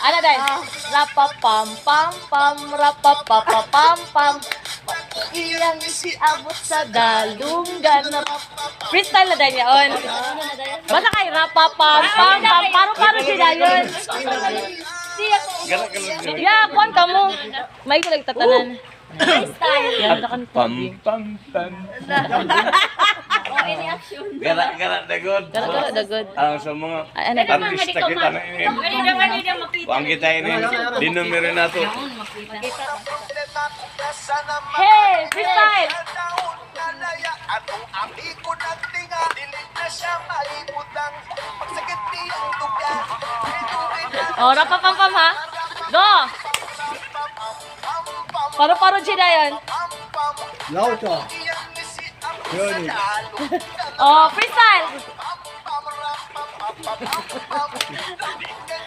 Ano dahil? Rapa pam pam pam rapa pa pa pam pam. Iyang isiabot sa dalunggan. Freestyle na dahil yaon. Basta kay rapa pam pam pam. Paro-paro siya yun. Gara ka lang. Yeah, kuan ka mo. May ko tatanan. Freestyle. Yan, Pam pam pam. Gara gara dagod. Gara gara dagod. Ang sa mga Ay, ano? artista kita na ini. Wang kita ini dinumero na to. Hey, freestyle. Oh, rapa pam pam ha. Go. Paro-paro siya yun. Lauta. König. Oh, freestyle.